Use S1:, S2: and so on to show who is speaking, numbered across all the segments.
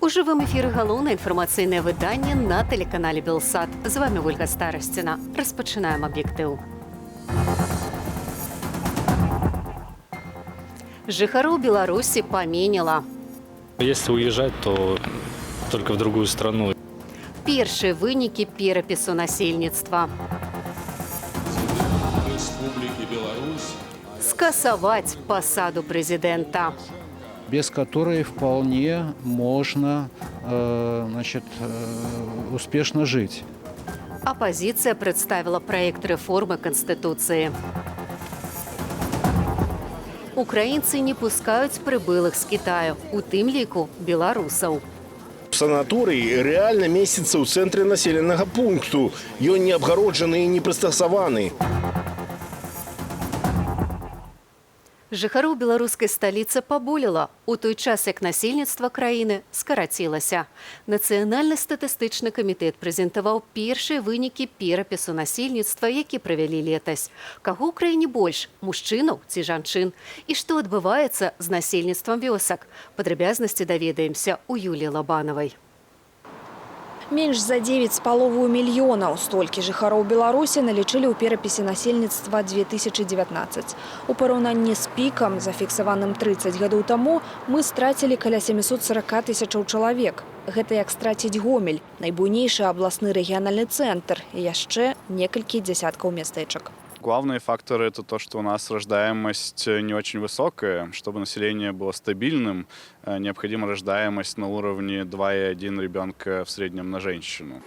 S1: У жывым эфіры галоўнае інфармацыйнае выданне на тэлеканале «Белсат». З вамі Вольга Старасціна. Распачынаем «Аб'ектыў». Жыхароў Беларусі паменела.
S2: Если уезжать, то только в другую страну.
S1: Першыя вынікі перапісу насельніцтва.
S3: Республики Беларусь.
S1: Скасаваць пасаду прэзідэнта.
S4: Без которой вполне можно значит, успешно жить.
S1: Апазіцыя прадставіла праект рэформы Канстытуцыі. Украінцы не пускаюць прыбылых з Кітаю, у тым ліку беларусаў.
S5: Санаторый рэальна месціцца ў цэнтры населенага пункту. Ён не абгароджаны і не прыстасаваны.
S1: Жыхароў беларускай сталіцы паболела у той час, як насельніцтва краіны скарацілася. Нацыянальны статыстычны камітэт прэзентаваў першыя вынікі перапісу насельніцтва, які правялі летась. Каго ў краіне больш — мужчынаў ці жанчын? І што адбываецца з насельніцтвам вёсак? Падрабязнасці даведаемся у Юліі Лабанавай.
S6: Менш за 9,5 мільёнаў. Столькі жыхароў Беларусі налічылі ў перапісе насельніцтва 2019. У параўнанні з пікам, зафіксаваным 30 гадоў таму, мы страцілі каля 740 тысячаў чалавек. Гэта як страціць Гомель, найбуйнейшы абласны рэгіянальны цэнтр і яшчэ некалькі дзясяткаў мястэчак.
S7: Главные факторы – это то, что у нас рождаемость не очень высокая. Чтобы население было стабильным, необходима рождаемость на уровне 2,1 ребенка в среднем на женщину.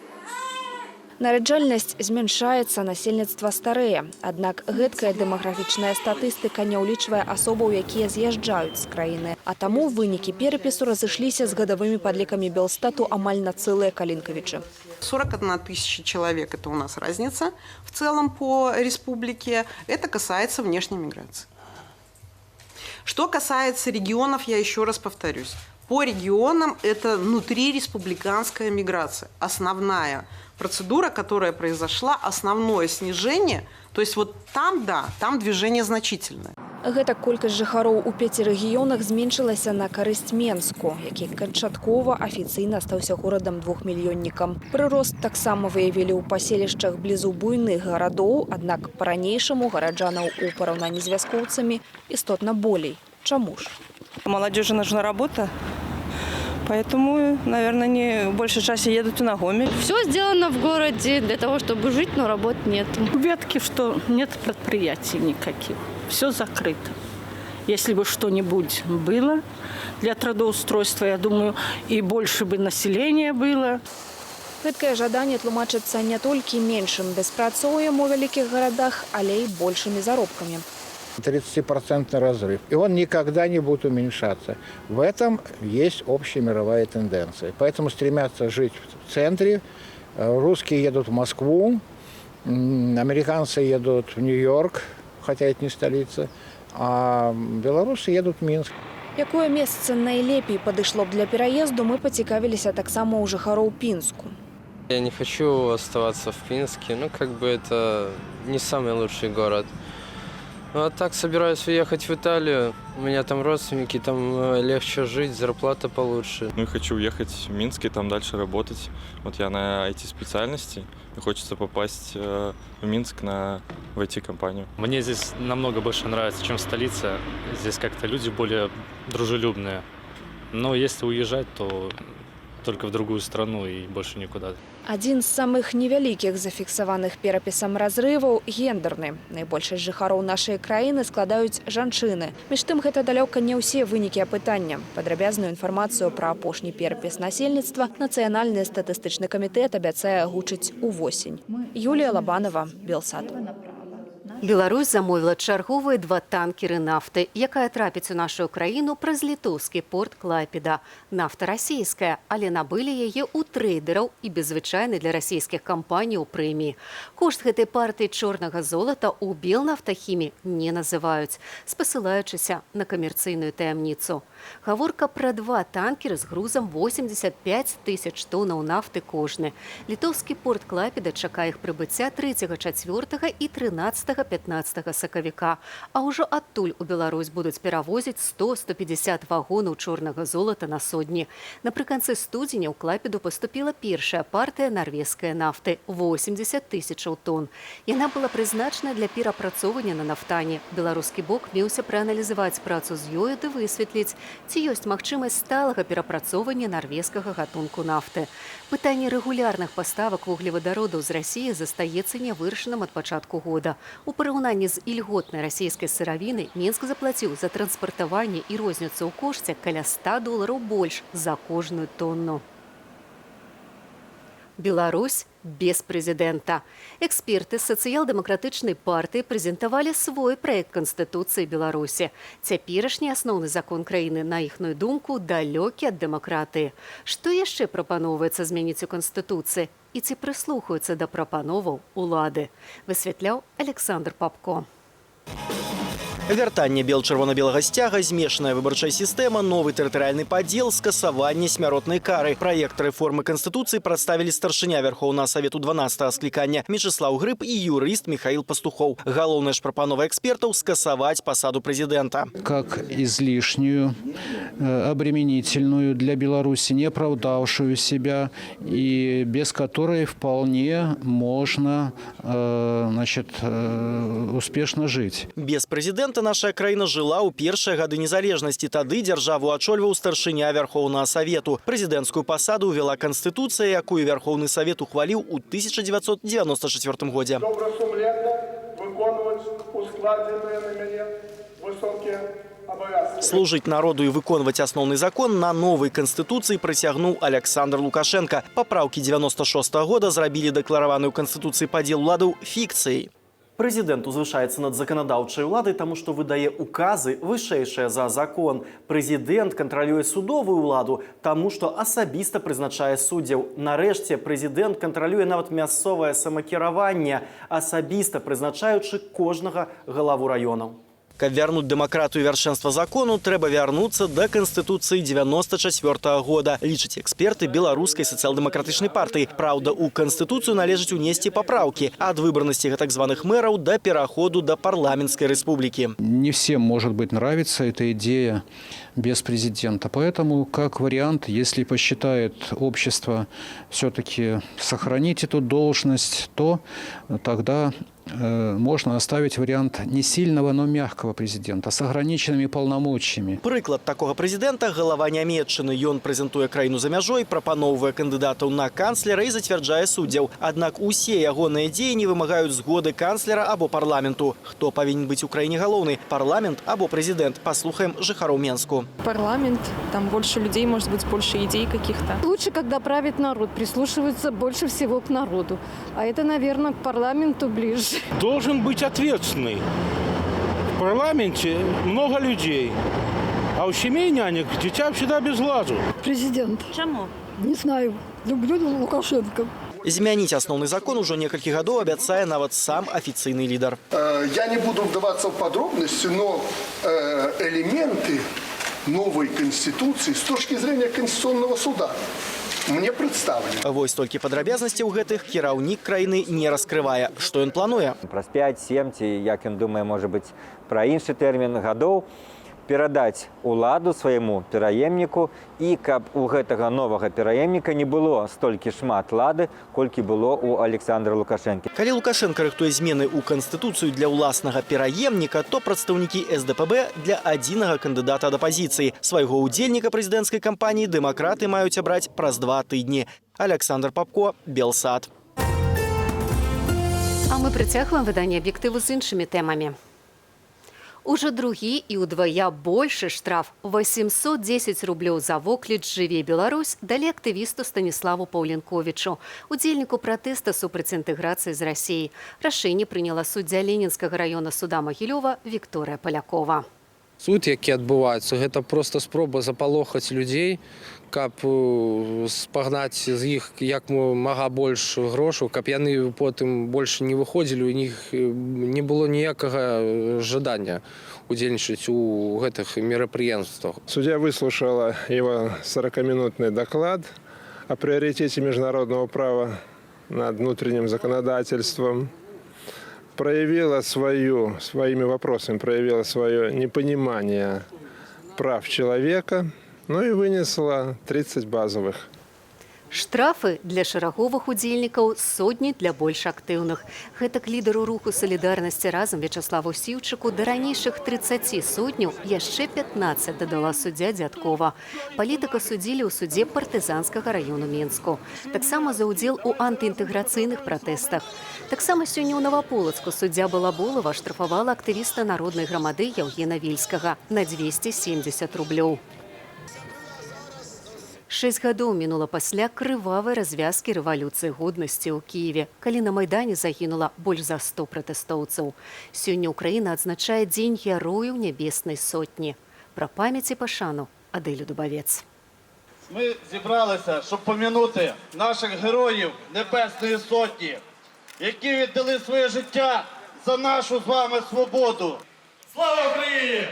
S6: Нараджальнасць змяншаецца, насельніцтва старэе. Аднак гэткая дэмаграфічная статыстыка не ўлічвае асобаў, якія з'язджаюць з краіны. А таму вынікі перапісу разышліся з гадавымі падлікамі Белстату амаль на цэлыя калінкавічы.
S8: 41 тысяча человек – это у нас разница в целом по республике. Это касается внешней миграции. Что касается регионов, я еще раз повторюсь. По регионам это внутриреспубликанская миграция. Основная процедура, которая произошла, основное снижение, то есть вот там, да, там движение значительное.
S6: Гэтак колькасць жыхароў у пяці рэгіёнах зменшылася на карысць Менску, які канчаткова афіцыйна стаўся горадам двухмільённікам. Прырост таксама выявілі ў паселішчах блізу буйных гарадоў, аднак па-ранейшаму гараджанаў у параўнанні з вяскоўцамі істотна болей. Чаму ж?
S9: Молодежи нужна работа, поэтому, наверное, они в большей части едут на Гомель.
S10: Все сделано в городе для того, чтобы жить, но работ нет.
S11: Ветки, что нет предприятий никаких. Все закрыто. Если бы что-нибудь было для трудоустройства, я думаю, и больше бы населения было.
S6: Гэткае жаданне тлумачыцца не толькі меншым беспрацоўем у вялікіх гарадах, але і большымі заробкамі.
S4: 30% разрыв. И он никогда не будет уменьшаться. В этом есть общая мировая тенденция. Поэтому стремятся жить в центре. Русские едут в Москву, американцы едут в Нью-Йорк, хотя это не столица, а белорусы едут в Минск.
S6: Якое месца найлепей падышло б для пераезду, мы пацікавіліся таксама ў жыхароў Пінску.
S12: Я не хочу оставаться в Пинске, ну, как бы это не самый лучший город. Ну, а так собираюсь уехать в Италию. У меня там родственники, там легче жить, зарплата получше.
S13: Ну и хочу уехать в Минск и там дальше работать. Вот я на IT-специальности, и хочется попасть в Минск в IT-компанию.
S2: Мне здесь намного больше нравится, чем в столице. Здесь как-то люди более дружелюбные. Но если уезжать, то только в другую страну и больше никуда.
S6: Адзін з самых невялікіх зафіксаваных перапісам разрываў гендерны. Найбольшасць жыхароў нашай краіны складаюць жанчыны. Між тым, гэта далёка не ўсе вынікі апытання. Падрабязную інфармацыю пра апошні перапіс насельніцтва Нацыянальны статыстычны камітэт абяцае агучыць увосень. Юлія Лабанова, Белсат.
S1: Беларусь замовіла чарговыя два танкеры нафты, якая трапіць у нашу краіну праз літоўскі порт Клайпеда. Нафта расійская, але набылі яе ў трэйдэраў і без звычайнай для расійскіх кампаніяў прэміі. Кошт гэтай партыі чорнага золата ў Белнафтахіме не называюць, спасылаючыся на камерцыйную таямніцу. Гаворка пра два танкеры з грузам 85 тысяч тонаў нафты кожны. Літоўскі порт Клайпеда чакае іх прыбыцця 3, 4 і 13. 15 сакавіка. А ўжо адтуль у Беларусь будуць перавозіць 100-150 вагонаў чорнага золата на судне. Напрыканцы студзеня ў Клайпеду паступіла першая партыя нарвежскай нафты – 80 тысячаў тонн. Яна была прызначана для перапрацоўвання на Нафтане. Беларускі бок меўся прааналізаваць працу з ёю ды высветліць, ці ёсць магчымасць сталага перапрацоўвання нарвежскага гатунку нафты. Пытанне рэгулярных паставак вуглевадародаў з Расіі застаецца нявырашаным ад пачатку года. У параўнанні з ільготнай расійскай сыравінай Менск заплаціў за транспартаванне і розніцу ў кошце каля 100 долараў больш за кожную тонну. Беларусь без прэзідэнта. Эксперты сацыял-дэмакратычнай партыі прэзентавалі свой праект Канстытуцыі Беларусі. Цяперашні асноўны закон краіны, на іхную думку, далёкі ад дэмакратыі. Што яшчэ прапаноўваецца змяніць у Канстытуцыі і ці прыслухаюцца да прапановаў улады, высвятляў Аляксандр Папко.
S14: Вяртанне бел-чырвона-белага сцяга, змешаная выбарчая сістэма, новы тэрытарыяльны падзел, скасаванне смяротнай кары. Праект рэформы Канстытуцыі прадставілі старшыня Вярхоўнага Савету 12 склікання Мечыслаў Грыб і юрыст Міхаіл Пастухоў. Галоўная ж прапанова экспертаў – скасаваць пасаду прэзідэнта.
S15: Как излишнюю, обременительную для Беларуси, не оправдавшую себя и без которой вполне можно значит, успешно жить.
S14: Без прэзідэнта наша краіна жыла ў першыя гады незалежнасці. Тады дзяржаву ачольваў старшыня Вярхоўнага Савету. Прэзідэнцкую пасаду ўвяла Канстытуцыя, якую Вярхоўны Савет ухваліў у 1994 годзе.
S16: Добрасумленна выконваць ускладзеныя на мяне высокія абавязкі.
S14: Служыць народу і выконваць асноўны закон на новай Канстытуцыі прысягнуў Аляксандр Лукашэнка. Папраўкі 96 года зрабілі дэклараваны ў Канстытуцыі падзел уладаў фікцыяй. Прэзідэнт узвышаецца над заканадаўчай уладай, таму што выдае указы, вышэйшыя за закон. Прэзідэнт кантралюе судовую ўладу, таму што асабіста прызначае суддзяў. Нарэшце, прэзідэнт кантралюе нават мясцовае самакіраванне, асабіста прызначаючы кожнага галаву раёнаў. Каб вярнуць дэмакратыю і вяршэнства закону, трэба вярнуцца да Канстытуцыі 94 года, лічаць эксперты Беларускай сацыял-дэмакратычнай партыі. Праўда, у Канстытуцыю належыць унесці папраўкі ад выбранасці гэтак званых мэраў да пераходу да парламенцкай рэспублікі.
S15: Не всем, может быть, нравится эта идея без президента. Поэтому, как вариант, если посчитает общество все-таки сохранить эту должность, то тогда можно оставить вариант не сильного, но мягкого президента с ограниченными полномочиями.
S14: Прыклад такога прэзідэнта – галава Нямеччыны. Ён прэзентуе краіну за мяжой, прапаноўвае кандыдатаў на канцлера і зацвярджае суддзяў. Аднак усе ягоныя дзеянні вымагаюць згоды канцлера або парламенту. Хто павінен быць у краіне галоўны – парламент або прэзідэнт? Паслухаем жыхароў Менску.
S17: Парламент, там больше людей, может быть, больше идей каких-то.
S10: Лучше, когда правит народ, прислушиваются больше всего к народу. А это, наверное, к парламенту ближе.
S18: Должен быть ответственный. В парламенте много людей, а у семей нянек дитя всегда без глазу.
S19: Президент.
S11: Чаму?
S19: Не знаю. Люблю Лукашенко.
S14: Змяніць асноўны закон ужо некалькі гадоў абяцае нават сам афіцыйны лідар.
S20: Я не буду вдаваться в подробности, но элементы новой Конституции с точки зрения Конституционного суда мне представлены.
S14: Вось толькі падрабязнасцяў гэтых кіраўнік краіны не раскрывае. Што ён плануе?
S21: Праз 5-7 ці, як ён думае, можа быць, пра іншы тэрмін гадоў перадаць уладу свайму пераемніку і каб у гэтага новага пераемніка не было столькі шмат лады, колькі было у Аляксандра Лукашэнкі.
S14: Калі Лукашэнка рыхтуе змены ў Канстытуцыю для ўласнага пераемніка, то прадстаўнікі СДПБ для адзінага кандыдата ад апазіцыі. Свайго ўдзельніка прэзідэнцкай кампаніі дэмакраты маюць абраць праз 2 тыдні. Аляксандр Папко, Белсат.
S1: А мы працягваем выданне «Аб'ектыву» з іншымі тэмамі. Ужо другі і ўдвая большы штраф 810 рублёў за вокліч «Жыве Беларусь» далі актывісту Станіславу Паўленковічу, удзельніку пратэста супраць інтэграцыі з Расіяй. Рашэнне прыняла суддзя Ленінскага раёна суда Магілёва Вікторыя Палякова.
S22: Суд, які адбываецца, гэта проста спроба запалохаць людзей, каб спагнаць з іх як мага больш грошаў, каб яны потым больш не выходзілі, у них не было ніякага жадання удзельнічаць у гэтых мерапрыемствах.
S23: Судья выслушала его 40-минутный доклад о приоритете международного права над внутренним законодательством. Проявила своими вопросами, проявила свое непонимание прав человека, ну и вынесла 30 базовых.
S1: Штрафы для шараговых удзельнікаў, сотні для больш актыўных. Гэтак лідару руху салідарнасці «Разам» Вячаславу Сіўчыку да ранейшых 30 сотняў яшчэ 15 дадала суддзя Дзядкова. Палітыка судзілі ў судзе Партызанскага раёну Менску. Таксама за ўдзел у антыінтэграцыйных пратэстах. Таксама сёння ў Наваполацку суддзя Балаболова штрафавала актывіста Народнай грамады Яўгена Вільскага на 270 рублёў. 6 гадоў мінула пасля крывавай развязкі Рэвалюцыі годнасці ў Кіеве, калі на Майдане загінула больш за 100 пратэстоўцаў. Сёння Украіна адзначае Дзень Герояў Нябеснай Сотні. Пра памяць і пашану Аделю Дубавец.
S3: Ми зібралися, щоб пом'янути наших героїв Небесної Сотні, які віддали своє життя за нашу з вами свободу. Слава Україні!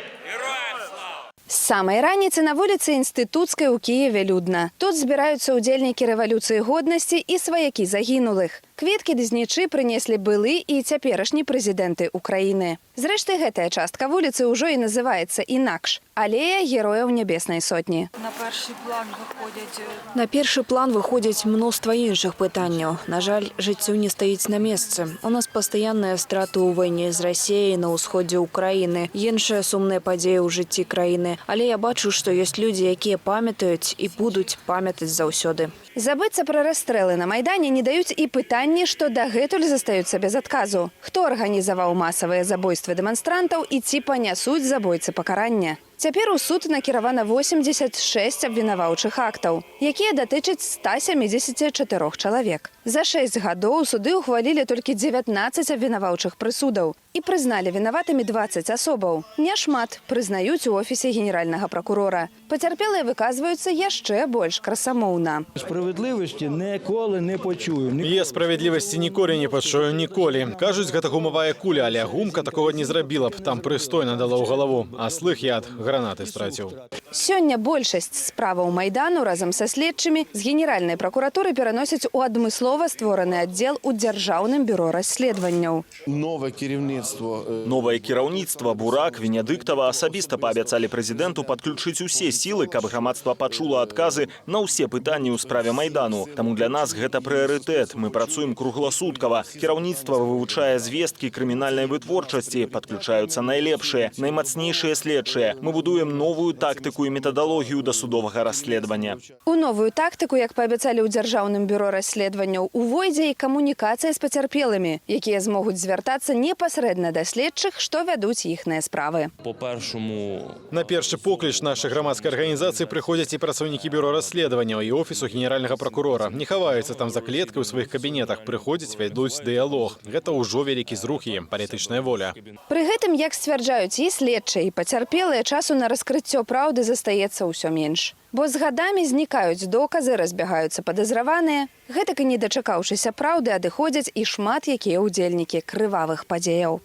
S6: З самай раніцы на вуліцы Інстытуцкай у Кіеве людна. Тут збіраюцца ўдзельнікі Рэвалюцыі годнасці і сваякі загінулых. Кветкі ды знічы прынеслі былы і цяперашні прэзідэнты Украіны. Зрэшты, гэтая частка вуліцы ўжо і называецца інакш — алея Герояў Нябеснай Сотні.
S5: На перший план виходять
S7: На першы план выходзяць мноства іншых пытанняў. На жаль, жыццё не стаіць на месцы. У нас пастаянныя страты ў вайне з Расеяй на ўсходзе Украіны, іншыя сумныя падзеі ў жыцці краіны. Але я бачу, што ёсць людзі, якія памятаюць і будуць памятаць заўсёды.
S6: Забыцца пра расстрэлы на Майдане не даюць і пытанні, што дагэтуль застаюцца без адказу. Хто арганізаваў масавыя забойствы дэманстрантаў і ці панясуць забойцы пакаранне? Цяпер у суд накіравана 86 абвінаваўчых актаў, якія датычаць 174 чалавек. За 6 гадоў суды ўхвалілі толькі 19 абвінаваўчых прысудаў і прызналі вінаватымі 20 асобаў. Няшмат, прызнаюць у офісе генеральнага пракурора. Пацярпелыя выказваюцца яшчэ больш красамоўна.
S24: Справедливості ніколи не почую.
S25: Я справядлівасці ніколі не пачую, ніколі. Кажуць, гэта гумавая куля, але гумка такога не зрабіла б, там прыстойна дала ў галаву, а слых я ад гранаты страціў.
S6: Сёння большасць справаў Майдану разам са следчымі з Генеральнай пракуратуры пераносяць у адмыслова створаны аддзел у Дзяржаўным бюро расследаванняў.
S26: Нове керівництво
S27: Новае кіраўніцтва, Бурак, Венядыктава, асабіста паабяцалі прэзідэнту падключыць усе сілы, каб грамадства пачула адказы на ўсе пытанні ў справе Майдану. Таму для нас гэта прыярытэт. Мы працуем кругласуткава. Кіраўніцтва вывучае звесткі крымінальнай вытворчасці, падключаюцца найлепшыя, наймацнейшыя следчыя. Мы будуем новую тактыку і метадалогію дасудовага расследавання.
S6: У новую тактыку, як паабяцалі ў Дзяржаўным бюро расследаванняў, увойдзе і камунікацыя з пацярпелымі, якія змогуць звяртацца непасрэдна да следчых, што вядуць іхныя справы.
S28: По першому
S25: На першы покліч нашай грамадскай арганізацыі прыходзяць і працаўнікі бюро расследаванняў, і офісу генеральнага пракурора. Не хаваюцца там за клеткай у сваіх кабінетах, прыходзяць, вядуць дыялог. Гэта ўжо вялікі зрух і палітычная воля.
S6: Пры гэтым, як сцвярджаюць і следчыя, і пацярпелыя, часу на раскрыццё праўды застаецца ўсё менш. Бо з гадамі знікаюць доказы, разбягаюцца падазраваныя. Гэтак і не дачакаўшыся праўды, адыходзяць і шмат якія ўдзельнікі крывавых падзеяў.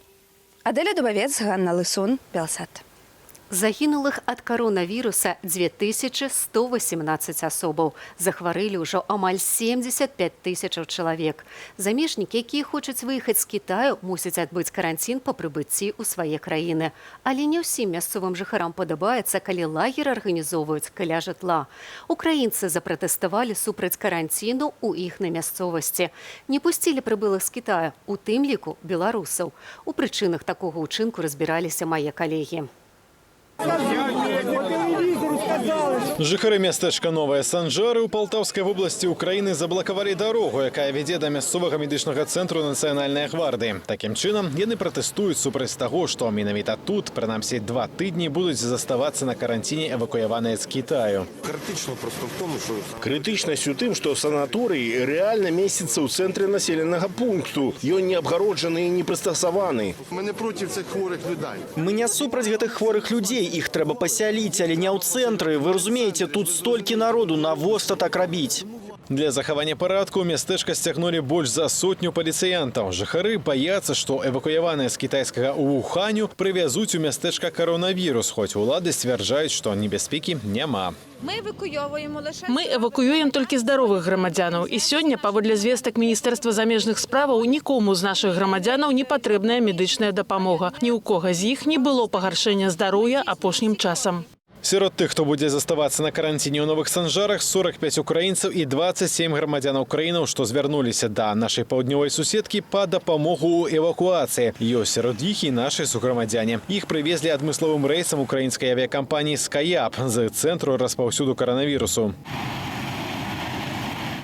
S6: Адэля Дубавец, Ганна Лысун, Белсат.
S1: Загінулых ад каронавіруса 2118 асобаў. Захварэлі ўжо амаль 75 тысячаў чалавек. Замежнікі, якія хочуць выехаць з Кітаю, мусяць адбыць каранцін па прыбыцці ў свае краіны. Але не ўсім мясцовым жыхарам падабаецца, калі лагер арганізоўваюць каля жытла. Украінцы запратэставалі супраць каранціну ў іхнай мясцовасці. Не пусцілі прыбылых з Кітая, у тым ліку беларусаў. У прычынах такога ўчынку разбіраліся мае калегі.
S25: Жыхары мястэчка Новыя Санжары ў Палтаўскай вобласці Украіны заблакавалі дарогу, якая вядзе да мясцовага медычнага цэнтру Нацыянальнай гвардыі. Такім чынам, яны пратэстуюць супраць таго, што менавіта тут, прынамсі 2 тыдні, будуць заставацца на каранціне эвакуяваныя з Кітаю.
S26: Критично просто в тому, що
S29: Крытычнасць у тым, што санаторый рэальна месціцца ў цэнтры населенага пункту. Ён не абгароджаны і не прыстасаваны.
S20: Ми не проти цих хворих людей.
S14: Мы не супраць гэтых хворых людзей, іх трэба пасяліць, але не ў цэнтры. Вы разумееце, тут столькі народу, навошта так рабіць?
S25: Для захавання парадку ў мястэчка сцягнулі больш за сотню паліцыянтаў. Жыхары баяцца, што эвакуяваныя з кітайскага Вуханю прывязуць у мястэчка каронавірус, хоць улады сцвярджаюць, што небяспекі няма.
S5: Мы эвакуёўваем лише
S11: Мы эвакуюем толькі здаровых грамадзянаў. І сёння, паводле звестак Міністэрства замежных справаў, нікому з нашых грамадзянаў не патрэбная медычная дапамога. Ні ў кога з іх не было пагаршэння здароўя апошнім часам.
S25: Сярод тых, хто будзе заставацца на каранціне ў Новых Санжарах, 45 украінцаў і 27 грамадзянаў краінаў, што звярнуліся да нашай паўднёвай суседкі па дапамогу ў эвакуацыі. Ёсць сярод іх і нашы суграмадзяне. Іх прывезлі адмысловым рэйсам украінскай авіякампаніі «Скайап» з цэнтру распаўсюду каранавірусу.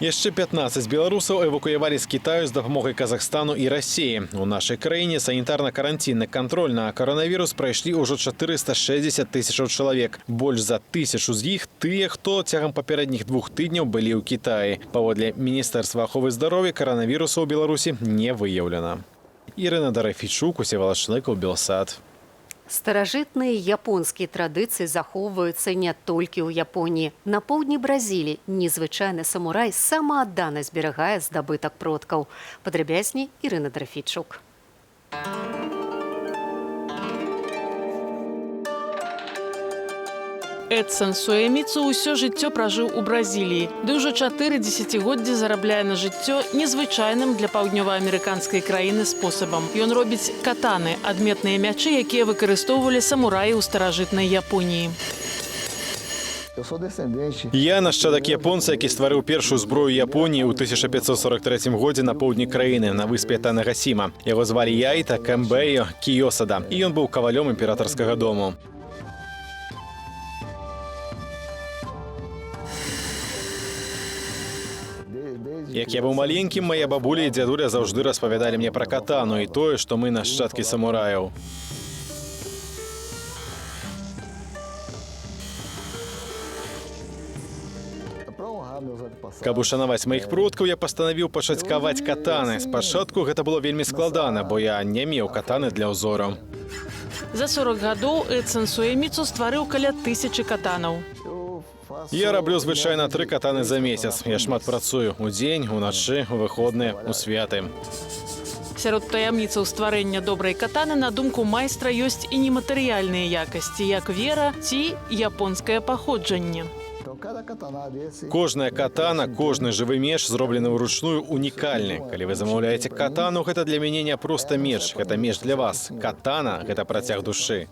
S25: Яшчэ 15 беларусаў эвакуявалі з Кітаю з дапамогай Казахстану і Расіі. У нашай краіне санітарна-каранцінны кантроль на каранавірус прайшлі ўжо 460 тысячаў чалавек. Больш за 1000 з іх тыя, хто цягам папярэдніх 2 тыдняў былі ў Кітаі. Паводле Міністэрства аховы здароўя каранавірусу ў Беларусі не выяўлена. Ірына Дарафійчук, Усевалад Шлыкаў, Белсат.
S1: Старажытныя японскія традыцыі захоўваюцца не толькі ў Японіі. На поўдні Бразіліі незвычайны самурай самааддана зберагае здабытак продкаў. Падрабязней Ірына Драфійчук.
S11: Эдсон Суэміцу ўсё жыццё пражыў у Бразіліі. Ды ўжо 4 дзесяцігоддзя зарабляе на жыццё незвычайным для паўднёваамерыканскай краіны спосабам. Ён робіць катаны, адметныя мячы, якія выкарыстоўвалі самураі ў старажытнай Японіі.
S25: Я нашчадак японца, які стварыў першую зброю Японіі ў 1543 годзе на поўдні краіны, на выспе Танэгасіма. Яго звалі Яйта Кэмбэйо Кіёсада, і ён быў кавалём імператарскага дому. Як я быў маленькім, мая бабуля і дзядуля заўжды распавядалі мне пра катану і тое, што мы нашчадкі самураяў. Каб ушанаваць маіх продкаў, я пастанавіў пачаць каваць катаны. Спачатку гэта было вельмі складана, бо я не меў катаны для ўзору.
S11: За 40 гадоў Эдсон Суэміцу стварыў каля 1000 катанаў.
S25: Я раблю звычайна 3 катаны за месяц. Я шмат працую удзень, уначы, у выходныя, у святы.
S11: Сярод таямніцаў стварэння добрай катаны, на думку майстра, ёсць і нематэрыяльныя якасці, як вера ці японскае паходжанне.
S25: Кожная катана, кожны жывы меч, зроблены ўручную, унікальны. Калі вы замаўляеце катану, гэта для мяне не проста меч, гэта меч для вас. Катана – гэта працяг душы.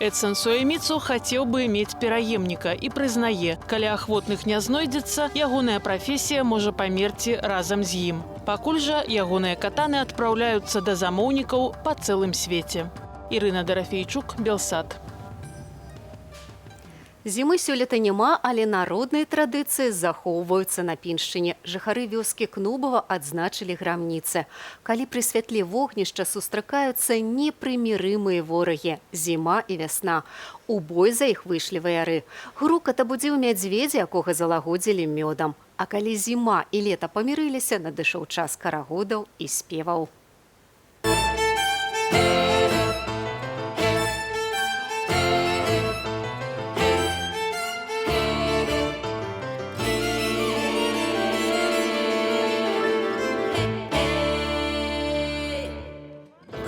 S11: Эдсон Суэміцу хацеў бы мець пераемніка і прызнае, калі ахвотных не знойдзецца, ягоная прафесія можа памерці разам з ім. Пакуль жа ягоныя катаны адпраўляюцца да замоўнікаў па цэлым свеце. Ірына Дарафейчук, Белсат.
S1: Зімы сёлета няма, але народныя традыцыі захоўваюцца на Піншчыне. Жыхары вёскі Кнубава адзначылі грамніцы. Калі пры святле вогнішча сустракаюцца непрымірымыя ворагі – зіма і вясна. У бой за іх выйшлі ваяры. Грукат абудзіў мядзведзя, якога залагодзілі мёдам. А калі зіма і лета памірыліся, надышоў час карагодаў і спеваў.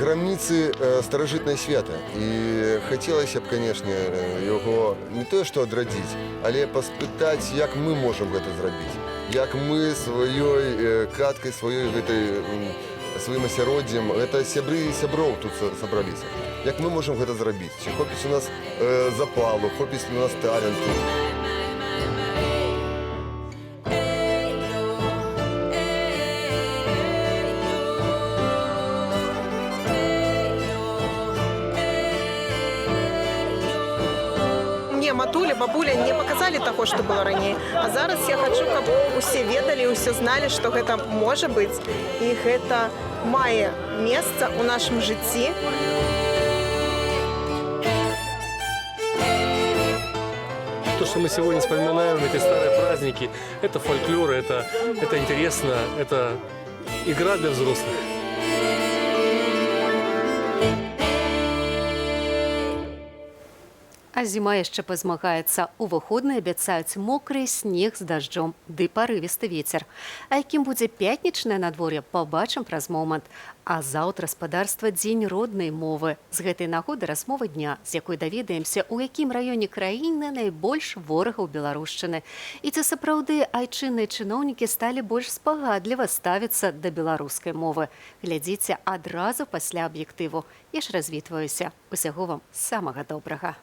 S2: Грамніцы старажытнае свята, і хацелася б, канешне, яго не тое што адрадзіць, але паспытаць, як мы можам гэта зрабіць, як мы сваёй каткай, сваёй гэтай, сваім асяроддзем, гэта сябры і сяброў тут сабраліся. Як мы можам гэта зрабіць? Ці хопіць у нас запалу, хопіць у нас таленту?
S4: Матуля, бабуля не показали того, что было ранее. А зараз я хочу, каб усе ведалі, усе зналі, што гэта можа быць і гэта мае месца ў нашым жыцці.
S8: То, что мы сегодня вспоминаем, эти старые праздники, это фольклор, это интересно, это игра для взрослых.
S1: А А зіма яшчэ пазмагаецца. У выходныя абяцаюць мокры снег з дажджом ды парывісты вецер. А якім будзе пятнічнае надвор'е, пабачым праз момант. А заўтра, спадарства, дзень роднай мовы. З гэтай нагоды размова дня, з якой даведаемся, у якім раёне краіны найбольш ворагаў беларушчыны. І ці сапраўды айчынныя чыноўнікі сталі больш спагадліва ставіцца да беларускай мовы. Глядзіце адразу пасля аб'ектыву. Я ж развітваюся. Усяго вам самага добрага.